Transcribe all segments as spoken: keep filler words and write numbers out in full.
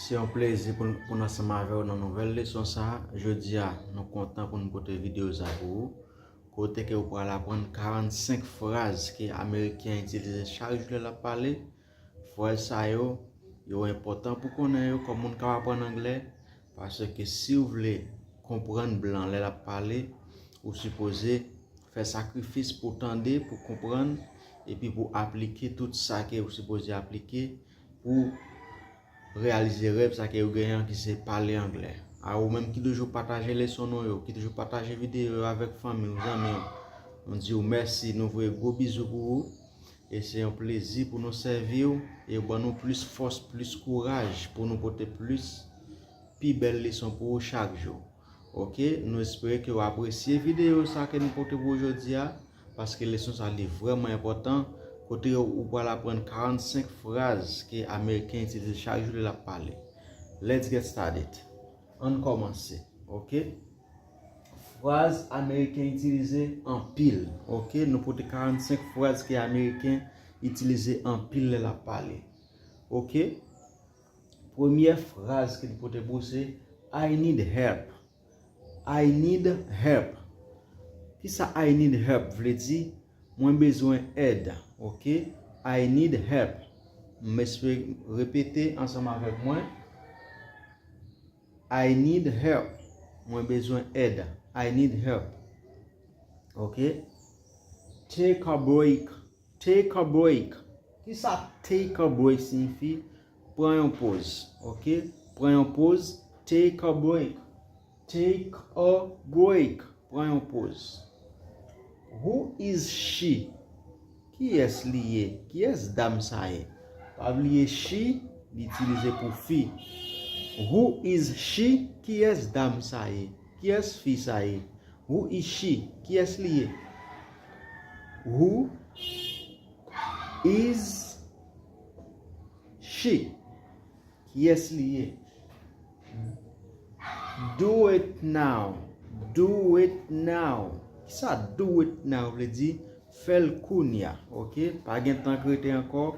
Se yon plezi pou n, pou n ansanm avè w nan nouvèl leson sa a. Jodi a, nou kontan pou n pote videyo sa pou ou. Kote ke ou pral aprann karannsenk fraz ke Ameriken itilize chak jou lè l ap pale. Fraz sa yo, yo enpòtan pou konnen yo kòm moun k ap aprann anglè, paske si w vle konprann blan lè l ap pale, ou sipoze fè sakrifis pou w tande, pou w konprann, epi pou w aplike tout sa ke ou sipoze aplike pou reyalize rèv sa ke ou genyen an ki se pale anglè. A ou menm ki toujou pataje leson nou yo, ki toujou pataje videyo yo avèk fanmi w, zanmi w, nou di w mèsi, nou voye gwo bizou pou ou. E se yon plezi pou nou sèvi w e ban nou plis fòs, plis kouraj pou nou pote plis, pi bèl leson pou ou chak jou. Oke, nou espere ke w apresye videyo sa ke nou pote pou ou jodi a, paske leson sa li vrèman enpòtan, kote ou pral aprann karannsenk fraz ke Ameriken itilize chak jou lè l ap pale. Let's get started. Ann kòmanse, oke? Fraz Ameriken itilize anpil, oke? Nou pote karannsenk fraz ke Ameriken itilize anpil lè l ap pale, oke? Premyè fraz ke li pote pou ou se I need help. I need help. Kisa I need help vle di? Mwen bezwen èd, oke? I need help. M espere repete ansanm avèk mwen. I need help. Mwen bezwen èd. I need help. Oke? Take a break. Take a break. Kisa take a break siyifi? Pran yon poz. Oke? Pran yon poz. Take a break. Take a break. Pran yon poz. Who is she? Kiyès li ye? Kiyès dam sa ye? Pa bliye she, li itilize pou fi. Who is she? Kiyès dam sa ye? Kiyès fi sa ye? Who is she? Kiyès li ye? Who is she? Kiyès li ye? Do it now. Do it now. Kisa do it now vle di? Fè l kounya, oke? Pa gen tan k rete ankò,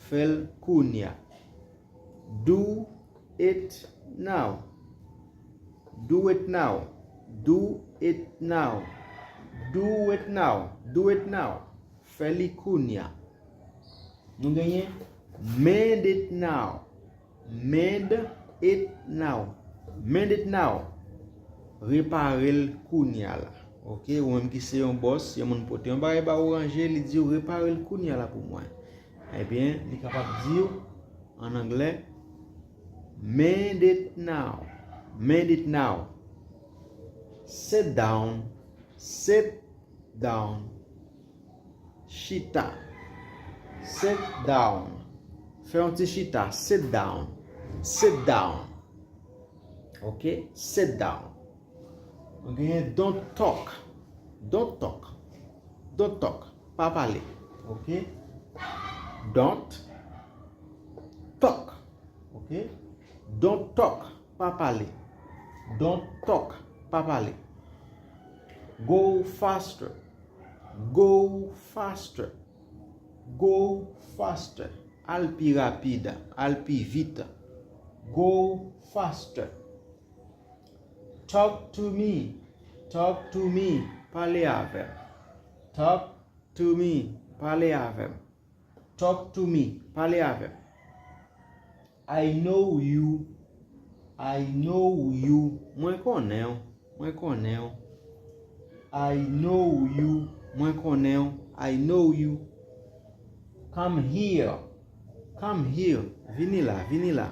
fè l kounya. Do it now. Do it now. Do it now. Do it now. Do it now. Fè li kounya. Nou genyen mend it now. Mend it now. Mend it now. Repare l kounya la. Oke, ou menm ki se yon bòs, yon moun pote yon bagay ba ou ranje, li di w repare l kounya la pou mwen. Ebyen, li kapab di w an anglè, mend it now. Mend it now. Sit down. Sit down. Chita. Sit down. Fè yon ti chita. Sit down. Sit down. Oke? Sit down. Nou genyen don't talk. Don't talk. Don't talk. Pa pale. Oke? Don't talk. Oke? Don't talk. Pa pale. Don't talk. Pa pale. Go faster. Go faster. Go faster. Al pi rapid. Al pi vit. Go faster. Talk to me. Talk to me. Pale avè m. Talk to me. Pale avè m. Talk to me. Pale avè m. I know you. I know you. Mwen konnen w. Mwen konnen w. I know you. Mwen konnen w. I know you. Come here. Come here. Vini la, vini la.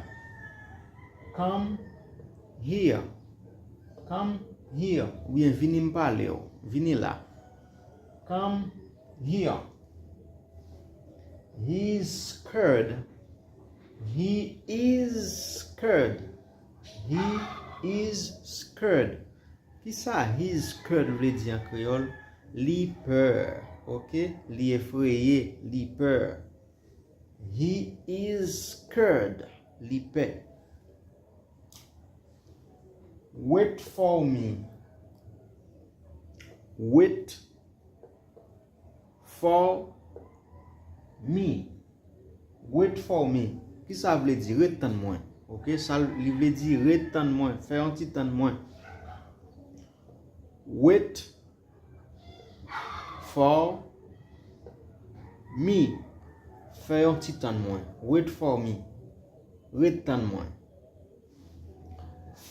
Come here. Come here. Oubyen vini m pale w. Vini la. Come here. He's scared. He is scared. He is scared. Kisa he's scared vle di an kreyòl? Li pè. Oke? Li efreye. Li pè. He is scared. Li pè. Wait for me. Wait for me. Wait for me. Kisa vle di? Ret tann mwen. Ok, sa li vle di ret tann mwen, fè yon ti tann mwen. Wait for me. Fè yon ti tann mwen. Wait for me. Ret tann mwen.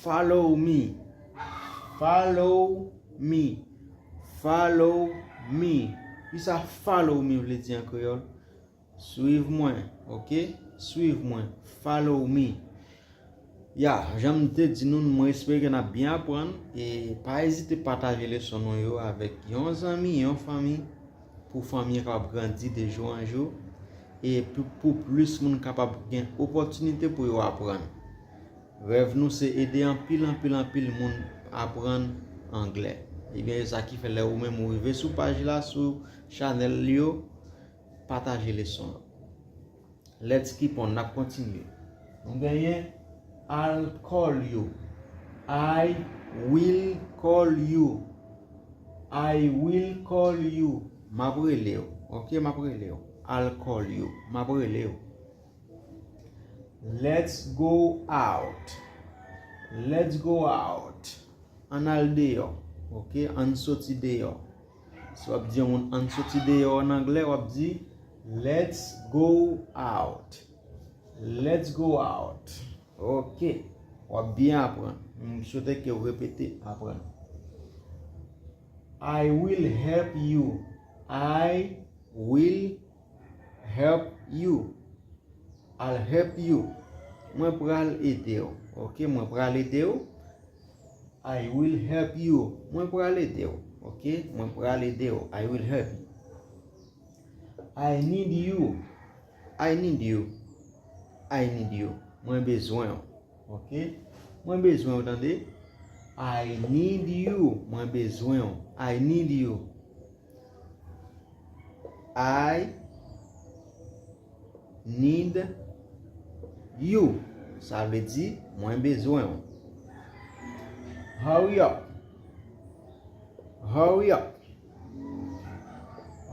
Follow me. Follow me. Follow me. Kisa follow me vle di an kreyòl? Swiv mwen, ok? Swiv mwen. Follow me. Ya, jan m te di nou, mwen espere ke n ap byen aprann. E pa ezite pataje leson nou yo avèk yon zanmi, yon fanmi, pou fanmi an kapab grandi de jou an jou. E pou, pou plis moun kapab gen opòtinite pou yo aprann. Rèv nou se ede anpil, anpil, anpil moun aprann anglè. Ebyen, e sa ki fè lè ou menm ou rive sou paj la, sou chanèl li yo, pataje leson an. Let's keep on, n ap kontinye. Nou genyen I'll call you. I will call you. I will call you. M ap rele w. Ok, m ap rele w. I'll call you. M ap rele w. Let's go out. Let's go out. Ann al deyò. Ok, ann soti deyò. Si w ap di yon moun ann soti deyò an anglè, w ap di let's go out. Let's go out. Ok. W ap byen aprann. M swete ke w repete aprann. I will help you. I will help you. I'll help you. Mwen pral ede w. Ok, mwen pral ede w. I will help you. Mwen pral ede w. Ok, mwen pral ede w. I will help you. I need you. I need you. I need you. Mwen bezwen w. Ok, mwen bezwen w, tande. I need you. Mwen bezwen w. I need you. I need you. Sa vle di, mwen bezwen w. Hurry up. Hurry up.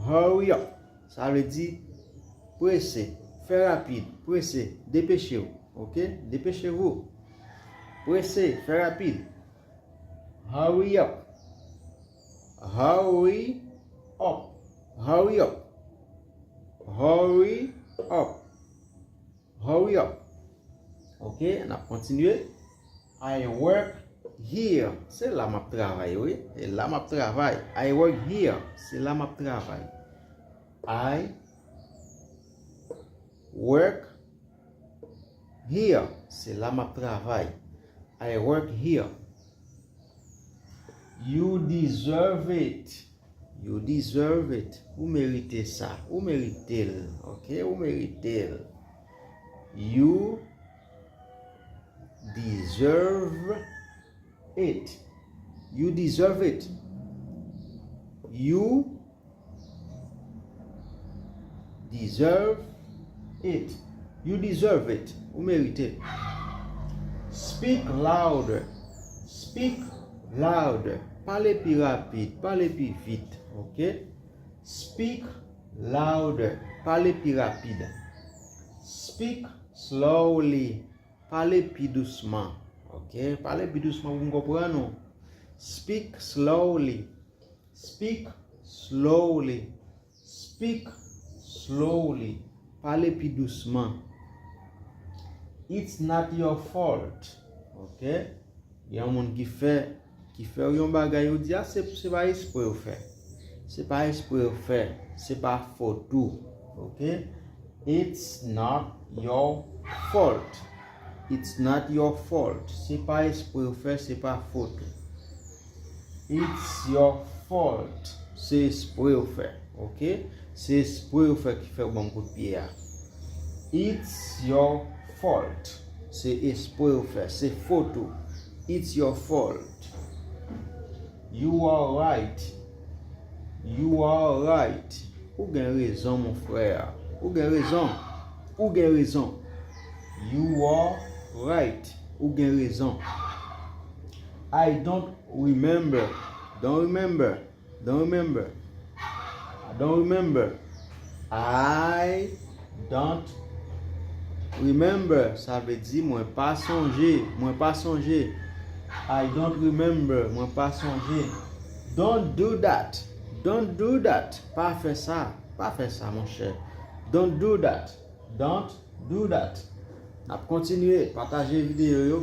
Hurry up. Sa vle di, prese, fè rapid, prese, depeche w. Ok? Dépêchez-vous. Prese, fè rapid. Hurry up. Hurry up. Hurry up. Hurry up. Hurry up. Ok, n ap kontinye. I work here. Se la m ap travay, wi. E la m ap travay. I work here. Se la m ap travay. I work here. Se la m ap travay. I work here. You deserve it. You deserve it. Ou merite sa. Ou merite l. Ok? Ou merite l. You deserve it. You deserve it. You deserve it. You deserve it. Ou merite. Speak louder. Speak louder. Pale pi rapid. Pale pi vit. Ok? Speak louder. Pale pi rapid. Speak slowly. Pale pi dousman. Ok? Pale pi dousman pou m konprann ou. Speak slowly. Speak slowly. Speak slowly. Pale pi dousman. It's not your fault. Ok? Gen yon moun ki fè, ki fè w yon bagay, ou di, a, se, se pa espre w fè. Se pa espre w fè. Se pa fòt ou. Ok? It's not your fault. It's not your fault. Se pa espre w fè, se pa fòt ou. It's your fault. Se espre w fè. Ok? Se espre w fè ki fè w ban m kout pye a. It's your fault. Se espre w fè. Se fòt ou. It's your fault. You are right. You are right. Ou gen rezon, mon frè. Ou gen rezon. Ou gen rezon. You are right. Ou gen rezon. I don't remember. Don't remember. Don't remember. I don't remember. I don't Remember, sa vle di mwen pa sonje, mwen pa sonje. I don't remember, mwen pa sonje. Don't do that. Don't do that. Pa fè sa. Pa fè sa, monchè. Don't do that. Don't do that. N ap kontinye. Pataje videyo yo,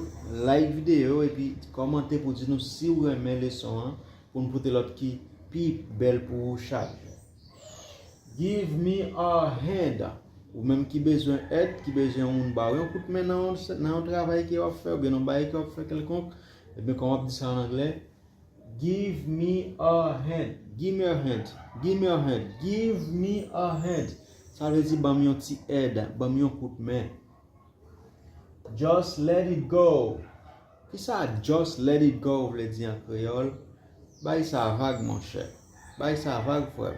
like videyo yo, epi kòmante pou di nou si w renmen leson an, pou n pote lòt ki pi bèl pou ou chak jou. Give me a hand. Ou menm ki bezwen èd, ki bezwen yon moun ba w yon kout men nan yon, nan yon travay ke w ap fè, oubyen nan yon bagay ke w ap fè kèlkonk, ebyen, kòman w ap di sa an anglè? Give me a hand. Give me a hand. Give me a hand. Give me a hand. Sa vle di ban m yon ti èd, ban m yon kout men. Just let it go. Kisa just let it go vle di an kreyòl? Bay sa vag, monchè. Bay sa vag, frè.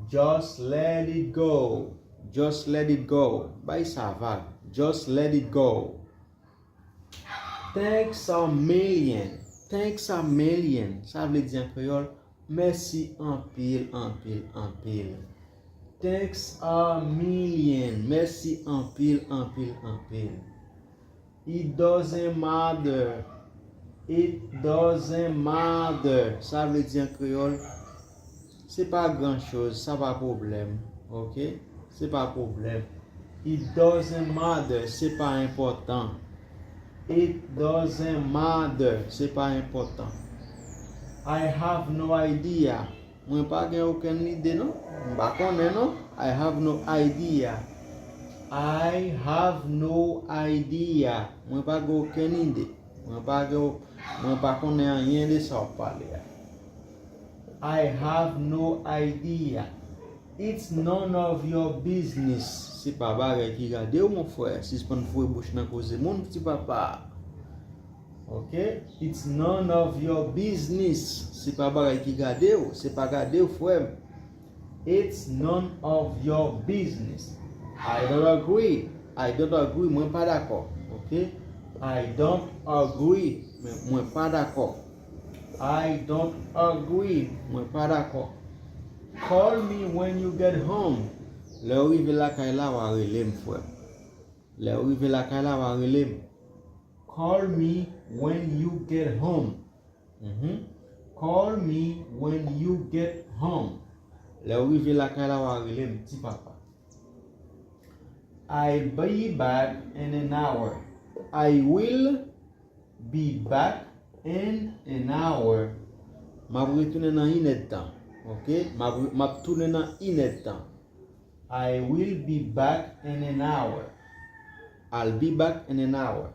Just let it go. Just let it go. Bay sa vag. Just let it go. Thanks a million. Thanks a million. Sa vle di an kreyòl, mèsi anpil, anpil, anpil. Thanks a million. Mèsi anpil, anpil, anpil. It doesn't matter. It doesn't matter. Sa vle di an kreyòl, se pa gran choz, sa pa pwoblèm. Oke? Se pa pwoblèm. It doesn't matter. Se pa enpòtan. It doesn't matter. Se pa enpòtan. I have no idea. Mwen pa gen okenn lide, non. M pa konnen, non. I have no idea. I have no idea. Mwen pa gen okenn ide. Mwen pa gen, mwen pa konnen anyen de sa w ap pale a. I have no idea. It's none of your business. Se pa bagay ki gade w, mon frè. Sispann foure bouch nan koze moun, ti papa. Ok? It's none of your business. Se pa bagay ki gade w. Se pa gade w, frè m. It's none of your business. I don't agree. I don't agree. Mwen pa dakò. Ok? I don't agree. Mwen, mwen pa dakò. I don't agree. Mwen pa dakò. Call me when you get home. Lè w rive lakay la, w a rele m, frè m. Lè w rive lakay la, w a rele m. Call me when you get home. Mhm. Call me when you get home. Lè w rive lakay la, w a rele m, ti papa. I'll be back in an hour. I will be back in an hour. M ap retounen nan inèdtan. Ok? M ap, m ap tounen nan inèdtan. I will be back in an hour. I'll be back in an hour.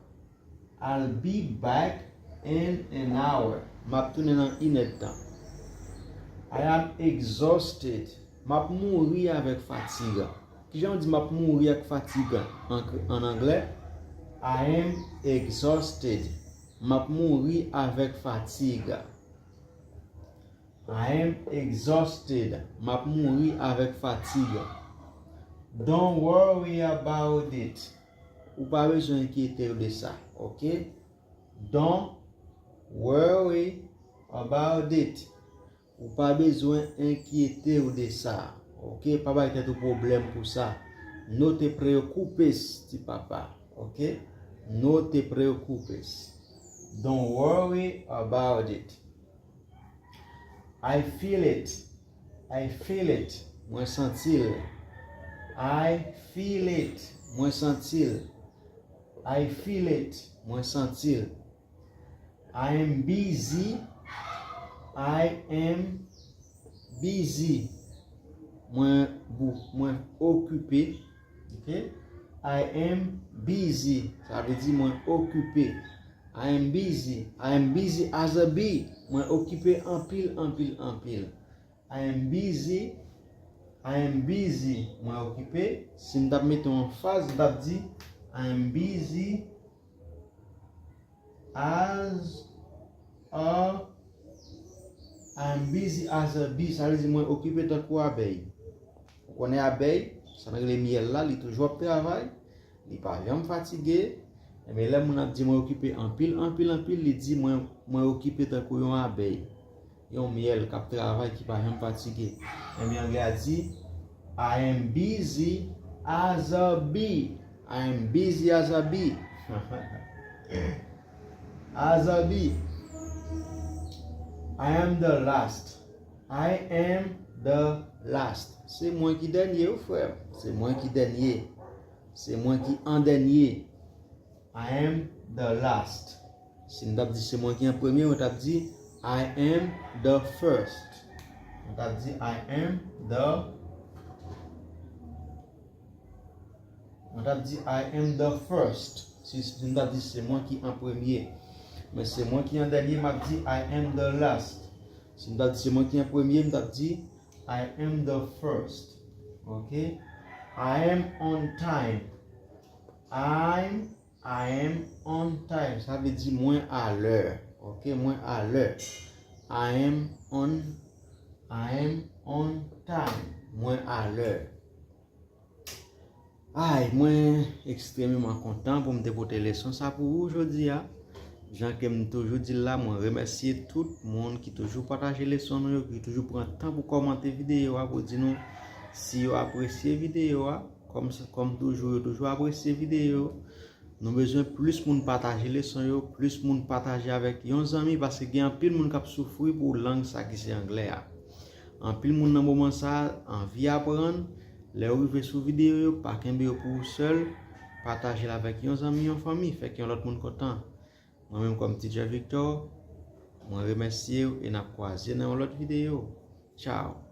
I'll be back in an hour. M ap tounen nan inèdtan. I am exhausted. M ap mouri avèk fatig. Kijan w di m ap mouri ak fatig an, an anglè? I am exhausted. M ap mouri avèk fatig. I am exhausted. M ap mouri avèk fatig. Don't worry about it. Ou pa bezwen enkyete w de sa, ok? Don't worry about it. Ou pa bezwen enkyete w de sa, ok? Pa bay tèt ou pwoblèm pou sa. No te preocupes, ti papa, ok? No te preocupes. Don't worry about it. I feel it. I feel it. Mwen santi l. I feel it. Mwen santi l. I feel it. Mwen santi l. I am busy. I am busy. Mwen bou, mwen okipe. Ok? I am busy. Sa vle di mwen okipe. I am busy. I am busy as a bee. Mwen okipe anpil, anpil, anpil. I am busy. I am busy. Mwen okipe. Si m t ap mete yon anfaz, m t ap di, I am busy as a, I am busy as a bee. Sa vle di mwen okipe tankou abèy. Ou konnen abèy, sa n rele myèl la, li toujou ap travay. Li pa janm fatige. Ebyen, lè moun ap di mwen okipe anpil, anpil, anpil, li di mwen, mwen okipe tankou yon abèy, yon myèl k ap travay, ki pa janm fatige. Ebyen, anglè a di, I am busy as a bee. I am busy as a bee. As a bee. I am the last. I am the last. Se mwen ki dènye, wi, frè. Se mwen ki dènye. Se mwen ki an dènye. I am the last. Si m t ap di se mwen ki an premye, mwen t ap di I am the first. Mwen t ap di I am the Mwen t ap di I am the first. Si, si m t ap di se mwen ki an premye. Men se mwen ki an dènye, m ap di I am the last. Si m t ap di se mwen ki an premye, m t ap di I am the first. Ok? I am on time. I'm, I am on time. Sa vle di mwen alè. Ok? Mwen alè. I am on, I am on time. Mwen alè. Ay, mwen ekstrememan kontan pou m te pote leson sa pou ou jodi a. Jan ke m toujou di l la, mwen remèsye tout moun ki toujou pataje leson nou yo, ki toujou pran tan pou kòmante videyo a, pou di nou si yo apresye videyo a. Kòm, kòm toujou, yo toujou apresye videyo. Nou bezwen plis moun pataje leson yo, plis moun pataje avèk yon zanmi, paske gen anpil moun k ap soufri pou lang sa ki se anglè a. Anpil moun nan moman sa a anvi aprann. Lè w rive sou videyo yo, pa kenbe yo pou ou sèl. Pataje l avèk yon zanmi, yon fanmi. Fè ke yon lòt moun kontan. Mwen menm kòm Teacher Victor, mwen remèsye w e n ap kwaze nan yon lòt videyo. Tchao!